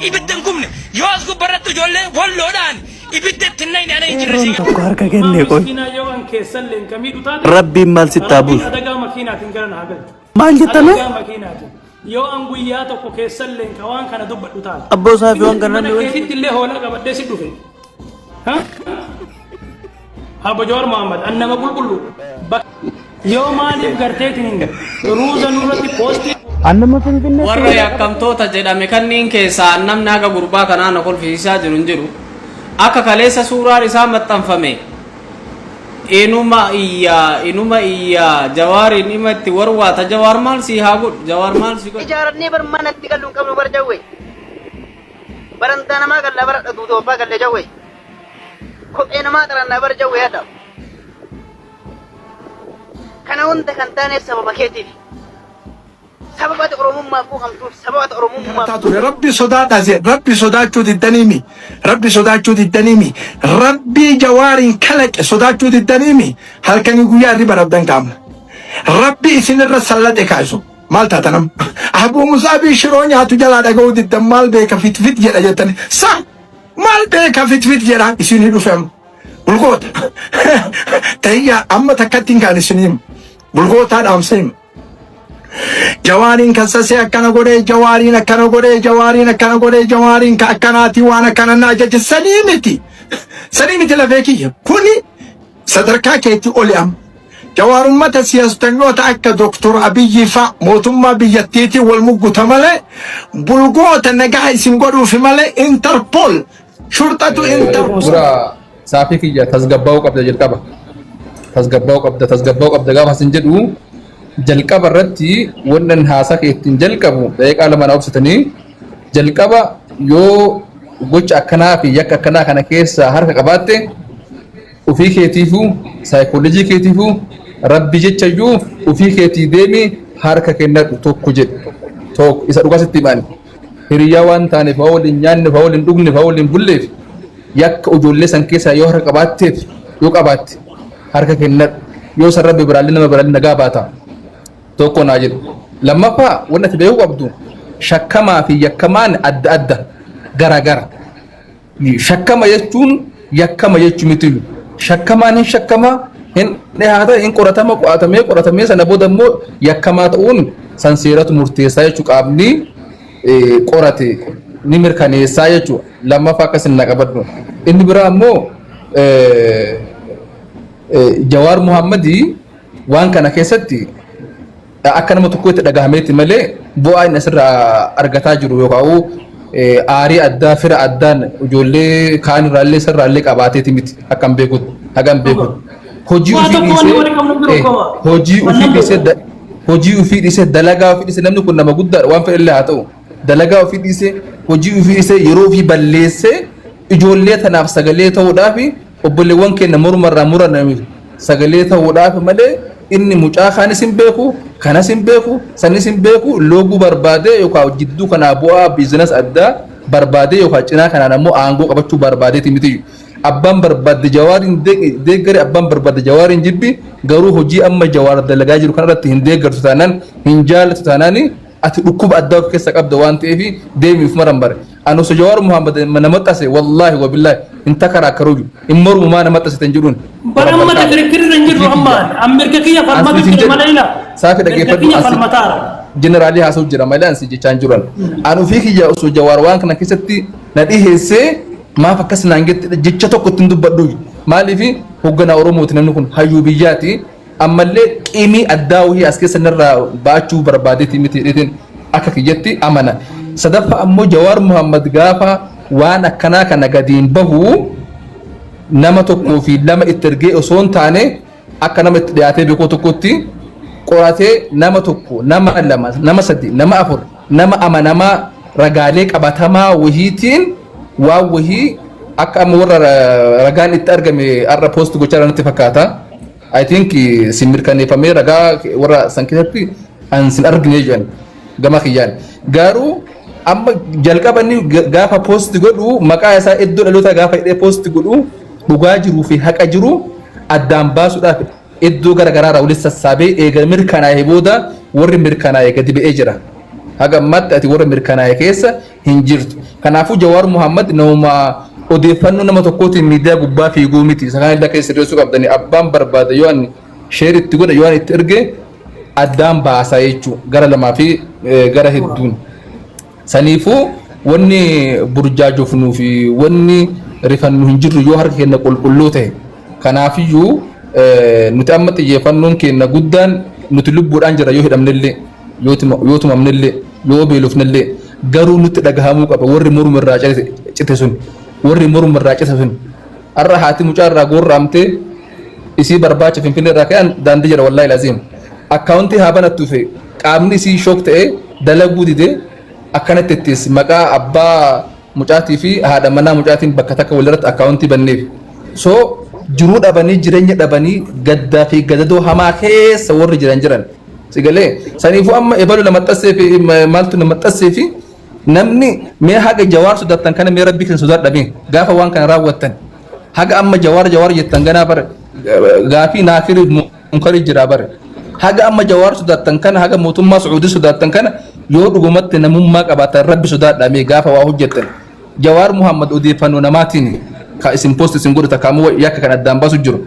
Ibidda hin gubne. Yoo as gubbarratti ijoollee walloodhaan ibidda itti hin naqne ana hin jirre Qeerroon si tokko harka kenne Maa qoy. miskiinaa yoo an keessallee hin kamiidhu taate Rabbiin maal sitti haa Rabbiin buusu? adagaa makiinaatiin gara na haa galchu. Maal jettame? Adagaa makiinaatiin. Yoo an guyyaa tokko keessallee ka waan kana dubbadhu taate. Abboo isaa fi waan kana Mana namni wal keetitti illee hoolaa qabadhee si dhufe. Ha? Abbo Jawaar Mohaammed an nama qulqullu. Yoo maaliif garteetiin ruuza nurratti poostii Annama Finfinnee Warra yakkamtoota jedhame kanniin keessaa namni haga gurbaa kanaa na kolfisiisaa jiru hin jiru. Akka kaleessa suuraan isaa maxxanfame inuma iyyaa inuma iyyaa Jawaariin ima itti warwaata. Jawaar maal sii haa godhu? Jawaar maal si godhu? Ijaarannee bar manatti gallu hin qabnu bar jawwe. Barandaa namaa galla bara duuta obbaa galle jawwe. Kophee namaa xarannaa bar jawwe hadha. Kana hunda kan taaneef sababa keetiif. Sababa ati Oromummaaf quuqamtuuf, sababa ati Oromummaaf Taa ture rabbi sodaadha je rabbi sodaachuu diddaniimi rabbi sodaachuu diddaniimi rabbii jawaariin kalaqe sodaachuu diddaniimi halkanii guyyaa hirriba dhabdan qaamna rabbi isinirra sallaxe kaasu maal taatan amma abuu musaabii shiroo nyaatu jalaa dhaga'uu diddan maal beeka fitfit jedha jettani sa maal beeka fitfit jedha isinii dhufe amma bulgoota tahiyyaa amma takkatti hin kaan isinii hima bulgootaa dhaamsa hima Jawaariin kassasee akkana godhee jawaariin akkana godhee jawaariin akkana godhee jawaariin ka akkanaatii waan akkana na ajaje sanii miti. Sanii miti lafee kiyya. Kuni sadarkaa keetti oli amma. Jawaar ummata siyaastanyoota akka Doktor Abiyyi fa mootummaa biyyattiitiin wal mugguta malee bulgoota nagaha isin godhuufi malee Interpol shurxatu Interpol. Dura saafii kiyya tasgabbaa'uu qabda jalqaba. Tasgabbaa'uu qabda tasgabbaa'uu qabda gaafa sin jedhu jalqaba irratti wannan haasaa kee ittiin jalqabu daqiiqaa 2 na obsitanii jalqaba yoo gocha akkanaa fi yakka akkanaa kana keessa harka qabaatte ofii keetiifuu saayikoolojii keetiifuu rabbi jechayyuu ofii keetii deemi harka kennadhu tokko jedhu tokko isa dhugaa sitti himaani hiriyyaa waan taaneef waa waliin nyaanneef waa waliin dhugneef waa waliin bulleef yakka ijoollee san keessaa yoo harka qabaatteef yoo qabaatte harka kennadhu yoo san rabbi biraallee nama biraallee nagaa baata tokko naa jedhu lammaffaa wanni ati beekuu qabdu shakkamaa fi yakkamaan adda adda gara gara shakkama jechuun yakkama jechuu miti shakkamaan hin shakkama hin dhihaata hin qoratama qo'atamee qoratamee sana booda immoo yakkamaa ta'uun san seeratu murteessaa jechuu qaamni qorate ni mirkaneessaa jechuudha. Lammaffaa akkas hin naqabadhu. Inni biraa immoo Jawaar Muhammadii waan kana keessatti akka nama tokko itti dhagahameetti malee bu'aa inni asirraa argataa jiru yookaan aarii addaa fira addaan ijoollee kaan irraallee sirraallee qabaateeti miti akka hin beekutti haga hin beekutti. Hojii Waa ofii tokko wanni wali qabnu dhiisee jiru qaba. hojii ofii Wannan dhiisee beeku. hojii ofii dhiisee dalagaa ofii dhiisee namni kun nama guddaadha waan fedhellee haa ta'u dalagaa ofii dhiisee hojii ofii dhiisee yeroo ofii balleessee ijoollee tanaaf sagalee ta'uudhaaf obboleewwan keenya mormarraa murananiif sagalee ta'uudhaaf malee inni mucaa kaanis hin beeku kanas hin beeku sanis hin beeku looguu barbaadee yookaan jidduu kanaa bu'aa biizinas addaa barbaadee yookaan cinaa kanaan ammoo aangoo qabachuu barbaadeeti miti. Abbaan barbaadde Jawaariin deeggari abbaan barbaadde Jawaariin jibbi garuu hojii amma Jawaar dalagaa jiru kanarratti hin deeggartu taanaan hin jaallatu taanaan ati dhukkuba addaa of keessa qabda waan ta'eef deemi of maran bare. Ani osoo Jawaar Muhammad na maxxase wallaahi wabillaahi hin takaraakkaruuyyu hin mormu maa na maxxasite hin jedhuun. Bara amma kirikirri hin jirru amma an mirga kiyya falmatu jira malee ila. Saafi Mirga dhaggeeffadhu kiyya asi falmataara. jeneraalii haasa'u jira malee ansi jechaan jiran. An ofii kiyya osoo Jawaar waan kana keessatti na dhiheessee maaf akkas naan jette jecha tokko ittiin dubbadhu. Maaliif hoogganaa Oromooti namni kun hayyuu biyyaati. Ammallee qiimii addaa wayii as keessa narraa baachuu barbaadeeti miti jedheetiin akka kiyyatti amana. Sadaffaa ammoo Jawaar Muhammad gaafa waan akkanaa kana gadiin bahu nama tokkoo fi lama itti ergee osoo hin taane akka nama itti dhiyaatee beekuu tokkotti qoratee nama tokko, nama lama, nama sadi, nama afur, nama amanamaa ragaalee qabatamaa wahiitiin waan wahii akka amma warra ragaan itti argame har'a post gochaa jiran natti fakkaata. I think sin mirkaneeffamee ragaa warra san keessatti an sin argine jedhan gama kiyyaan. Garuu amma jalqaba inni gaafa post godhu maqaa isaa iddoo dhalootaa gaafa hidhee post godhu dhugaa jiruu fi haqa jiru addaan baasuudhaaf iddoo gara garaa irraa walitti sassaabee eega mirkanaa'ee booda warri mirkanaa'e gadi ba'ee jira. Haga ammaatti ati warra mirkanaa'e keessa hin jirtu. Kanaafuu Jawaar Muhammad namuma odeeffannoo nama tokkootiin miidiyaa gubbaa fiiguu miti. Isa kana illee akka sirreessuu qabdanii abbaan barbaade yoo ani share itti godhe yoo ani itti erge addaan baasa jechuudha. Gara lamaa fi gara hedduun. Saniifuu wanni burjaajofnuu fi wanni rifannu hin jirru yoo harka keenya qulqulluu ta'e. Kanaafiyyuu nuti amma xiyyeeffannoon keenya guddaan nuti lubbuudhaan jira yoo hidhamnellee yoo tumamnellee yoo beelofnellee garuu nutti dhagahamuu qaba warri morma irraa cite sun warri morma irraa cite sun har'a haati mucaa irraa gorra'amtee isii barbaacha Finfinnee irraa ka'an daandii jira wallaahi laziim akkaawuntii haa banattuufi qaamni isii shook ta'ee dalaguu didee akkanatti ittis maqaa abbaa mucaatii fi haadha manaa mucaatiin bakka takka walirratti akkaawuntii banneef so jiruu dhabanii jireenya dhabanii gaddaa fi gadadoo hamaa keessa warri jiran jiran si galee saniifuu amma ebalu na maxxansee fi maaltu na maxxansee fi namni mee haga Jawaar sodaattan kana mee rabbii kan sodaadha mee gaafa waan kana raawwattan haga amma Jawaar Jawaar jettan ganaa bara gaafii naafiriif munkarii jira bare haga amma Jawaar sodaattan kana haga mootummaa Su'uudii sodaattan kana yoo dhugumatti namummaa qabaatan rabbi sodaadha mee gaafa waa hojjettan Jawaar Muhammad odeeffannoo namaatiin ka isin post isin godhu takka ammoo yakka kan addaan baasu jiru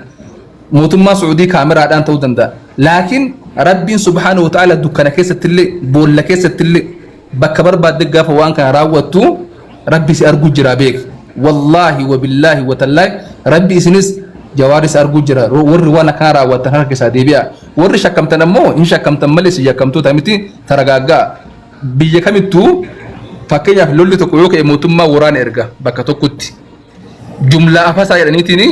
mootummaa Su'uudii kaameraadhaan ta'uu danda'a laakiin rabbiin subhaanahu wa ta'ala dukkana keessattillee boolla keessattillee bakka barbaadde gaafa waan kana raawwattu rabbi si arguu jira beek wallaahi wabillaahi watallaahi rabbi isinis Jawaaris arguu jira warri waan akkana raawwattan harka keessaa deebi'a warri shakkamtan ammoo hin shakkamtan malee si yakkamtoota miti taragaaggaa biyya kamittuu fakkeenyaaf lolli tokko yoo ka'e mootummaa waraana erga bakka tokkotti jumlaa afasaa jedhaniitiin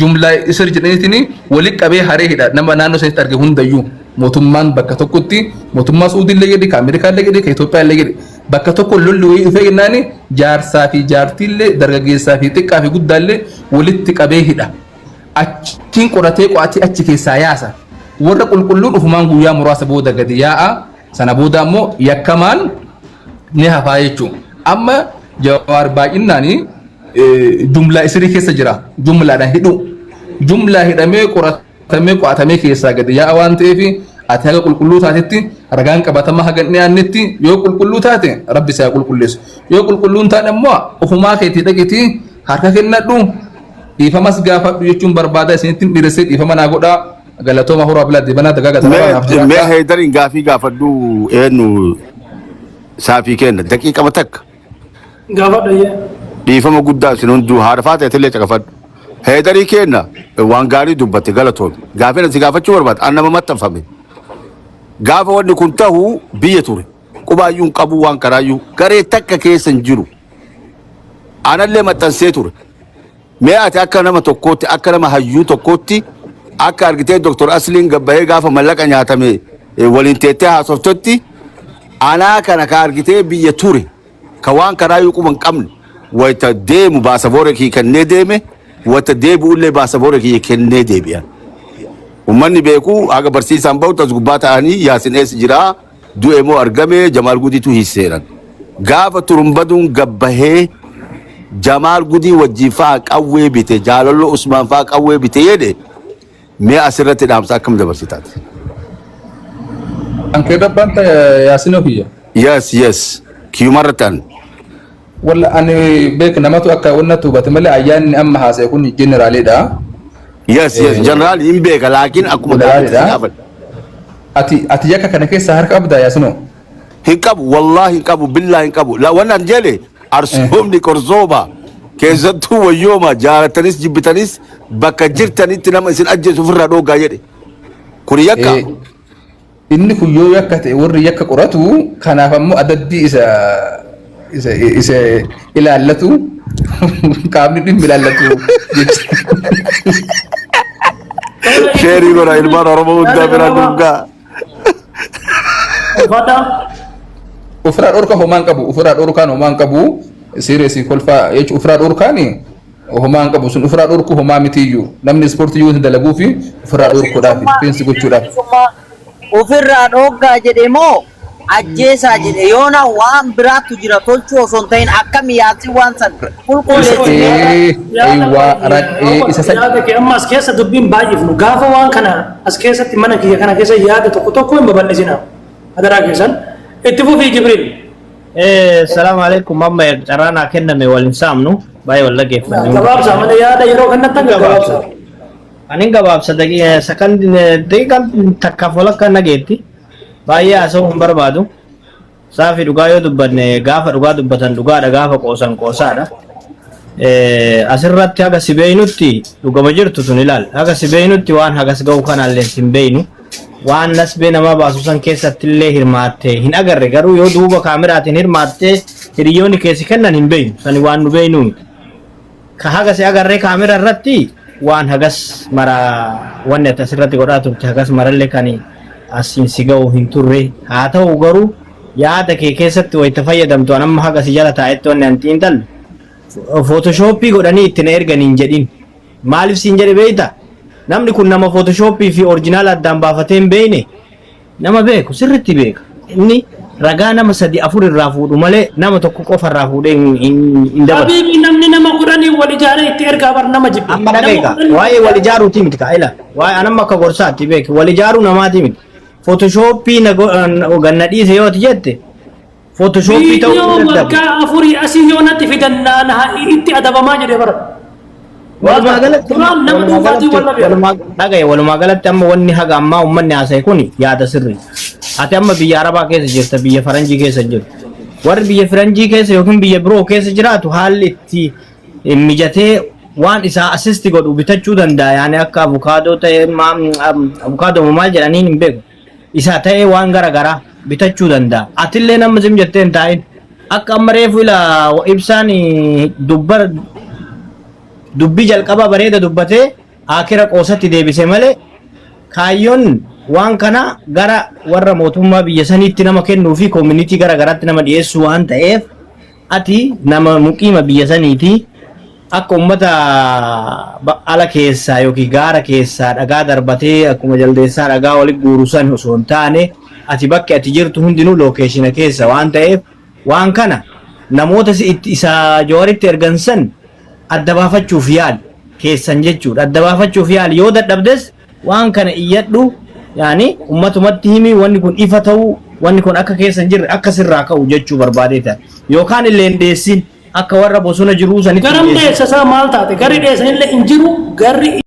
jumlaa isir jedhaniitiin wali qabee haree hidha nama naannoo sanitti arge hundayyuu mootummaan bakka tokkotti mootummaa Suudii illee jedhi ka Ameerikaa illee jedhi ka Itoophiyaa illee jedhi bakka tokko lolli wayii dhufee jennaani jaarsaa fi jaartii illee dargaggeessaa fi xiqqaa fi guddaa illee walitti qabee hidha achiin qoratee qo'atee achi keessaa yaasa warra qulqulluun ufumaan guyyaa muraasa booda gadi yaa'a sana booda ammoo yakkamaan ni hafaa jechuudha. Amma Jawaar baay'inaan jumlaa isirii keessa jira. Jumlaadhaan hidhuu. Jumlaa hidhamee qoratamee qo'atamee keessaa gadi yaa'a waan ta'eef ati haga qulqulluu taatetti ragaan qabatamaa haga hin dhiyaannetti yoo qulqulluu taate rabbi si haa qulqulleessu. Yoo qulqulluu hin taane ammoo ofumaa keetii dhaqiitii harka kennadhu dhiifamas gaafadhu jechuun barbaada isinitti hin dhiiressee dhiifama naa godhaa galatooma horaa bilaa deebanaa dagaagaa tarabaa naaf Mee mee jiraadhaa. Heydariin gaafii gaafadhu eenyu saafii kenna daqiiqama takka. Gaafadhu ayyee. Dhiifama guddaa isin hunduu haadha faata illee caqafadhu. Heedarii kenna waan gaarii dubbatte galatoomi. Gaafiin asi gaafachuu barbaada an nama maxxanfame. Gaafa wanni kun tahu biyya ture. Qubaayyuu hin qabu waan karaayyuu garee takka keessa hin jiru. Anallee maxxansee ture. Mee ati akka nama tokkootti akka nama hayyuu tokkootti akka argitee Dr. Asliin gabbahee gaafa mallaqa nyaatame waliin teettee haasoftetti anaa kana ka argitee biyya ture ka waan karaayyuu quba hin qabne wayita deemu baasaboora kiyya kennee deeme wayita deebi'ullee baasaboora kiyya kennee deebi'an. Uummanni beeku haga barsiisaan bahu tas gubbaa ta'anii Yaasin eessa jiraa du'e moo argame Jamaal Gudiitu hiiseeran. Gaafa turumbaduun gabbahee Jamaal Gudii wajjin fa'a qawwee bite Jaalalloo Usmaan fa'a qawwee bite jedhe mee asirratti dhaamsa akkam dabarsitaati? An kee dabbaan Yaasinoo kiyya. Yes. Kiyyumarratti an. Walla ani beek namatu akka wanna hubate malee ayyaanni amma haasa'e kun jeneraaliidha. Yes. Jeneraal hin beeka laakiin akkuma gaafatti si Jeneraaliidha. gaafadha. Ati yakka kana keessa harka qabdaa Yaasinoo? Hin qabu wallaahi hin qabu billaa hin qabu. La wannan jedhe arsoomni qorsooma keessattuu wayyooma jaalattanis jibbitanis bakka jirtanitti nama isin ajjeesu ofirraa dhooggaa jedhe. Kuni yakka. Inni kun yoo yakka ta'e warri yakka qoratu kanaaf ammoo adabbii isa isa isa ilaallatu qaamni dhimmi ilaallatu jecha. Sheerii godha ilmaan Oromoo hundaa bira dhugaa. Uffata. Ofirraa dhorka homaan qabu ofirraa dhorkaan homaan qabu siireesii kolfaa jechuun ofirraa dhorkaani homaan qabu sun ofirraa dhorku homaa mitiyyuu namni ispoortii yoo dalaguu fi ofirraa dhorkuudhaaf rifeensi gochuudhaaf. Ofirraa dhooggaa jedhe moo ajjeesaa jedhe yoona waan biraatu jira tolchuu osoo hin ta'in akkami yaasi waan san qulqulleessine. Isa san Yaada kee amma as keessa dubbiin baay'ifnu gaafa waan kana as keessatti mana kiyya kana keessa yaada tokko tokko hin babal'isina. Adaraa keessan Itti fufii, Jibriil. Salaamu alaikum. Amma carraa naa kenname wal hin saamnu, baay'ee wal dhaggeeffanne. Gabaabsa malee, yaada yeroo kennattan gabaabsa. Ani gabaabsa, sakandii daqiiqaan takkaaf walakkaa nageetti, baay'ee haasa'uu hin barbaadu. Saafi dhugaa yoo dubbanne, gaafa dhugaa dubbatan dhugaadha, gaafa qoosan qoosaadha. Asirratti haga si beeynutti dhugama jirtu tun ilaal. Haga si beeynutti waan hagas ga'u kanallee sin beeynu. Waan nasbee nama baasu san keessatti illee hirmaatte hin agarre, garuu yoo duuba kaameraatiin hirmaatte hiriyoonni keessi kennan hin beeynu. Sani waan nu beeynu miti. Ka haga si agarree kaamera irratti waan hagas mara wanni ati asirratti godhaa turte hagas marallee kan asiin si ga'u hin turre. Haa ta'u garuu yaada kee keessatti wayita fayyadamtu, an amma haga si jala taa'etti wanni an xiinxallu, Photoshop godhanii itti na ergan hin jedhin. Maaliif siin jedhe beeyta? Namni kun nama Photoshop fi original addaan baafatee hin beeyne, nama beeku sirritti beeka. Inni ragaa nama sadi afur irraa fuudhu malee nama tokko qofa irraa fuudhee hin dabarsu. Habiibi, namni nama 10 wal ijaaree itti ergaa bar nama jibbe. Amma dhageeka, waa'ee wal ijaaruuti miti kaa ila. Waa'ee anamma akka gorsaatti beeki, wal ijaaruu namaati miti. Photoshop na ganna dhiise yoo ati jette, Photoshop ta'uu Viidiyoo hin dadhabu. waggaa 4 asii yoo natti fidan naan itti adabamaa jedhee bara. Walumaa galatti Duraan nama walumaa dhuunfaatiin galatti wal dhabe. walumaa dhagaye, walumaa galatti amma wanni haga ammaa uummanni haasa'e kun yaada sirrii. Ati amma biyya Arabaa keessa jirta, biyya Faranjii keessa hin jirtu. Warri biyya Faranjii keessa yookiin biyya biroo keessa jiraatu haalli itti mijatee waan isaa assist godhu bitachuu danda'a. Yaani akka avukaadoo ta'e, avukaadoo maal jedhaniin hin beeku. Isa ta'ee waan gara garaa bitachuu danda'a. Atillee nama sim jettee hin taa'in. Akka amma reefu ila ibsaan dubbar dubbii jalqaba bareeda dubbatee akira qoosatti deebise malee, kaayyoon waan kana gara warra mootummaa biyya saniitti nama kennuu fi community gara garaatti nama dhiyeessuu waan ta'eef, ati nama muqiima biyya saniiti, akka ummata ala keessaa yookiin gaara keessaa dhagaa darbatee akkuma jaldeessaa dhagaa walitti guuru san osoo hin taane, ati bakki ati jirtu hundinuu location keessa waan ta'eef, waan kana namoota si itti isa Jawaaritti ergan san adda baafachuuf yaali keessan jechuudha. Adda baafachuuf yaali, yoo dadhabdes waan kana iyyadhu, yaani ummatumatti himi, wanni kun ifa ta'uu, wanni kun akka keessa hin jirre akka sirraa ka'u jechuu barbaadee ta'a. Yookaan illee hin dheessin, akka warra bosona jiruu sanitti hin Garam dheessin. dheessa isaa maal taate? Garri dheessanillee hin jiru, garri